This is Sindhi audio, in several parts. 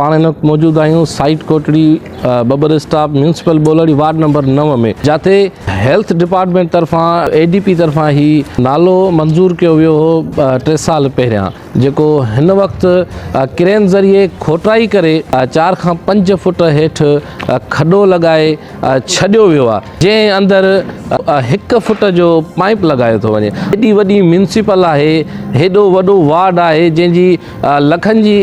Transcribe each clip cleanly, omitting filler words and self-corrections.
پاڻ هن وقت موجود آهيون site Kotri Babbar stop municipal Bolri ward number 9 ۾ جاتي هيلٿ ڊپارٽمينٽ طرفان اي ڊي پي طرفان هي نالو منظور ڪيو ويو هو ٽي سال پهريان جيڪو هن وقت ڪرين ذريعي کوٽائي ڪري چار کان پنج فوٽ هيٺ کڏو لڳائي ڇڏيو ويو آهي جنهن اندر هڪ فٽ جو پائيپ لڳايو ٿو وڃي. هيڏي وڏي ميونسپل آهي، هيڏو وڏو وارڊ آهي جنهن جي لکن جي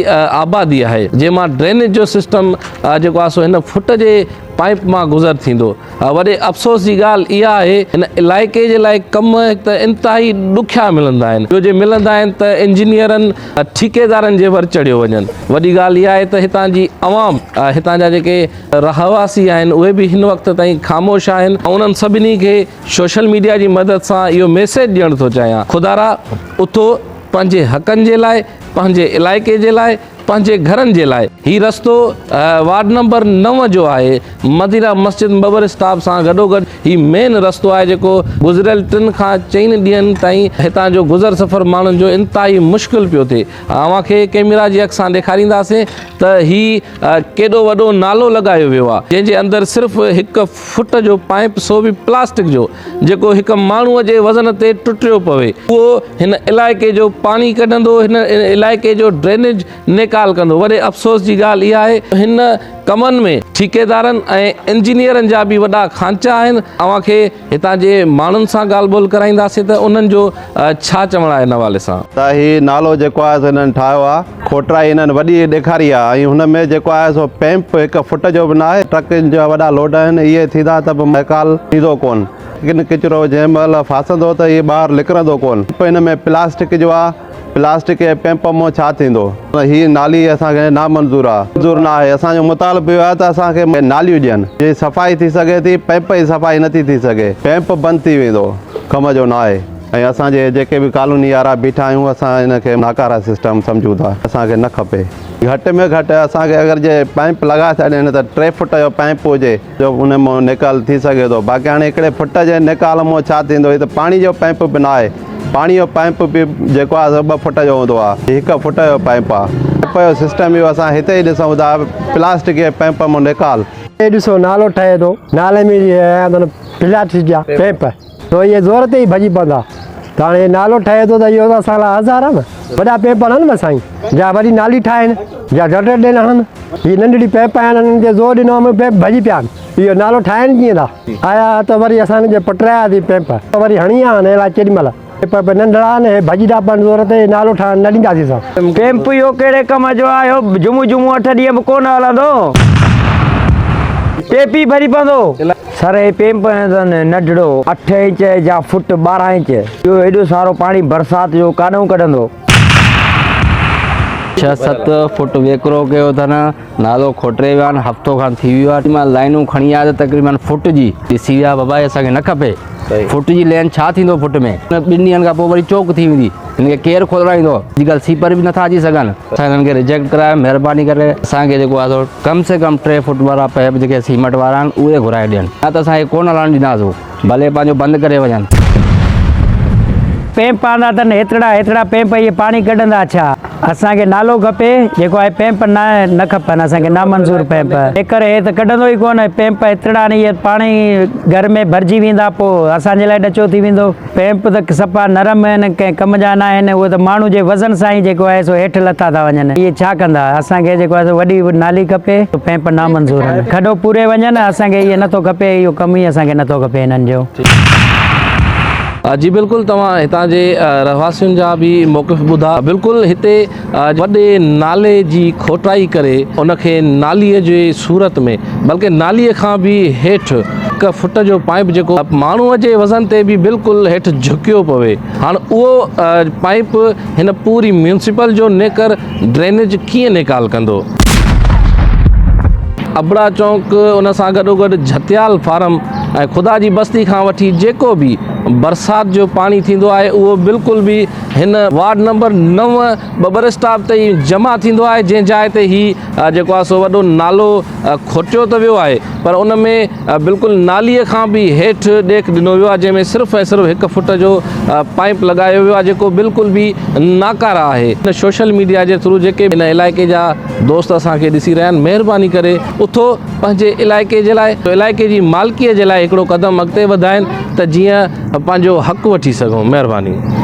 آبادي آهي جنهن مان ڊرينيج جو سسٽم جيڪو آهي سو هن فٽ جي پائيپ مان گذر ٿيندو. وڏي افسوس جي ڳالهه اها آهي هن علائقي جي لاء ڪم هڪ ته انتهائي ڏکيا ملندا آهن ٻيو جي ملندا آهن ته انجنيئرن ٺيڪيدارن جي ور چڙهيو وڃن. وڏي ڳالهه اها آهي ته هتان جي عوام هتان جا جيڪي رهواسي آهن اهي به هن وقت تائين خاموش آهن ۽ انهن سڀني کي سوشل ميڊيا جي مدد سان اهو ميسيج ڏيڻ ٿو چاهيان خدارا اٿو پنهنجي حقن جي لاء پنهنجي علائقي جي لاء پنهنجي گهرن جي لاء هي رستو وارڊ نمبر 9 جو آهي مدينه مسجد مبر اسٽاپ سان گڏوگڏ هي مين رستو آهي جيڪو گذريل ٽن کان چئن ڏينهن تائين هتان جو گذر سفر ماڻهن جو انتهائي مشڪل پيو ٿئي اوهان کي ڪيميرا جي اک سان ڏيکارينداسين ته هي ڪيڏو وڏو نالو لڳايو ويو آهي جنهن جي اندر صرف هڪ فٽ جو پائيپ سو به پلاسٽڪ جو جيڪو هڪ ماڻهوء جي وزن تي ٽٽيو پوي اهو هن علائقي جو پاڻي ڪڍندو هن علائقي جو ڊرينيج نيڪال ڪندو وڏي افسوس جي ڳالهه اها آهي هن ڪمن ۾ ٺيڪيدارن ۽ انجنيئرن جا به وڏا خانچا آهن اوهان کي هتان جي ماڻهن سان ڳالهه ٻولهه ڪرائينداسين ته انهن جو ڇا چوڻ آهي ان حوالي سان. ته هي نالو جيڪو آهي سو هنن ٺاهيو آهي کوٽرائي هنن وڏي ڏيکاري آهي ۽ هن ۾ جيڪو آهي سو پئمپ هڪ فٽ جو به ناهي ٽرڪن جا وڏا لوڊ آهن اهي ٿيندا ته به نيڪال ٿيندو ڪون ڪن ڪچرو جنهن مهل ڦاسندو ته هي ٻاهر نڪرندو ڪون پئمپ هن ۾ پلاسٽڪ جو آهي پلاسٽڪ جي پئمپ مون ڇا ٿيندو؟ هي نالي اسان کي نامنظور آ. منظور نه آهي. اسان جو مطالبو اهو آهي ته اسان کي ناليون ڏين. جي صفائي ٿي سگهي ٿي، پئمپ جي صفائي نٿي ٿي سگهي. پئمپ بند ٿي ويندو. ڪم جو نه آهي. ۽ اسان جي جيڪي به ڪالوني وارا بيٺا آهيون اسان ان کي ناڪاره سسٽم سمجهون ٿا. اسان کي نه کپي. گهٽ ۾ گهٽ اسان کي اگر جي پئمپ لڳائي ڇڏين ته ٽي فوٽ جو پئمپ هجي جو ان مان نيڪال ٿي سگهي ٿو. باقي هاڻي هڪڙي فوٽ جي نيڪال مان ڇا ٿيندو؟ هي ته پاڻي جو پئمپ به نه آهي. پاڻي جو پائيپ به جيڪو آهي سو ٻه فوٽ جو هوندو آهي هي هڪ فوٽ جو پائيپ آهي پائيپ جو سسٽم اهو اسان هتي ئي ڏسون ٿا پلاسٽڪ جي پائيپ مون نيڪال. هي ڏسو نالو ٺهي ٿو نالي ۾ جي هنيا اٿن پلاسٽڪ جا پائيپ تو اهي زور تي ئي ڀڄي پوندا ته هاڻي هي نالو ٺهي ٿو ته اهو ته اسان لاء آزار آهي نه وڏا پائيپ هڻن نه سائين جا وڏي نالي ٺاهين جا گٽر ڏين هڻن هي ننڍڙي پائيپ آهن انهن تي زور ڏنو آهي پائيپ ڀڄي پيا آهن اهو نالو ٺاهين ڪيئن ٿا. آيا ها ته وري اسان جي پٽرايا ٿي پئمپ وري هڻي آ هن الاء ڪيڏي مهل هي پئمپ ننڍڙا آهن هي ڀڄي ٿا پون زور تي هي نالو ٺاهڻ نه ڏينداسين اسان. پئمپ اهو ڪهڙي ڪم جو آ اهو جمعو جمعو اٺ ڏينهن به ڪونه هلندو ٽيپي ڀري پوندو. سر هي پئمپ ننڍڙو اٺ انچ يا فٽ 12 انچ اهو ايڏو سارو پاڻي برسات جو ڪاڏئون ڪڍندو. ڇهه ست فوٽ ويڪرو ڪيو اٿن. نالو کوٽري ويا آهن هفتو کان ٿي ويو آهي مان لائنون کڻي آيا ته تقريبن فٽ جي ڏسي ويا بابا هي اسان کي نه کپي فٽ جي لين ڇا ٿيندو فٽ ۾ ٻن ڏينهن کان پوء وري چوڪ ٿي ويندي هن کي ڪير کولرائيندو اڄڪلهه سيپر به نٿا اچي سگهن اسان هنن کي ريجيڪٽ ڪرايو مهرباني ڪري اسان کي جيڪو آهي سو ڪم سي ڪم ٽي فٽ وارا پائپ جيڪي سيمٽ وارا آهن اهي گهرائي ڏين نه ته اسان کي ڪونه هلڻ ڏينداسون ڀلي پنهنجو بند ڪري وڃن. پيمپ آندا اٿن هيترڙا هيترڙا پيمپ اهي پاڻي ڪڍندا ڇا اسان کي نالو کپي جيڪو آهي پيمپ نه نه کپن اسان کي نامنظور پيمپ جيڪر هي ته ڪڍندو ئي ڪونه پيمپ هيترڙا آهن اهي پاڻي گهر ۾ ڀرجي ويندا پوء اسان جي لاء ڏچو ٿي ويندو پيمپ ته صفا نرم آهن ڪنهن ڪم جا نه آهن اهي ته ماڻهو جي وزن سان ئي جيڪو آهي سو هيٺ لٿا ٿا وڃن اهي ڇا ڪندا اسان کي جيڪو آهي سو وڏي نالي کپي پيمپ نامنظور آهن کڏو پوري وڃن اسان کي اهي نٿو کپي اهو ڪم ئي اسان کي نٿو کپي هنن جو. جي بلڪل توهان هتان جي رهواسين جا به موقف ٻڌا بلڪل هتي وڏي نالي جي کوٽائي ڪري ان کي نالي جي صورت ۾ بلڪه نالي کان به هيٺ هڪ فٽ جو پائيپ جيڪو ماڻهوء جي وزن تي به بلڪل هيٺ جهڪيو پوي هاڻ اهو پائيپ هن پوري ميونسپل جو نيڪر ڊرينيج ڪيئن نيڪال ڪندو؟ ابڙا چونڪ ان سان گڏوگڏ جھتيال فارم ۽ خدا جي بستي کان وٺي جيڪو به برسات جو پاڻي ٿيندو آهي اهو بلڪل به هن وارڊ نمبر نو ٻٻر اسٽاپ تي ئي جمع ٿيندو آهي جنهن جاء تي هي جيڪو آهي سو وڏو نالو کوٽيو ته ويو آهي پر ان ۾ بلڪل نالي کان به هيٺ ڏيک ڏنو ويو آهي جنهن ۾ صرف ۽ صرف هڪ فٽ جو پائيپ لڳايو ويو آهي جيڪو بلڪل به ناڪاره آهي. سوشل ميڊيا جي ٿرو جيڪي به هن علائقي جا دوست اسان کي ڏسي رهيا آهن مهرباني ڪري اٿو پنهنجي علائقي جي لاء علائقي جي مالڪي جي لاء هڪڙو قدم اڳتي وڌائين ته جيئن پنهنجو حق وٺي سگهون مهرباني.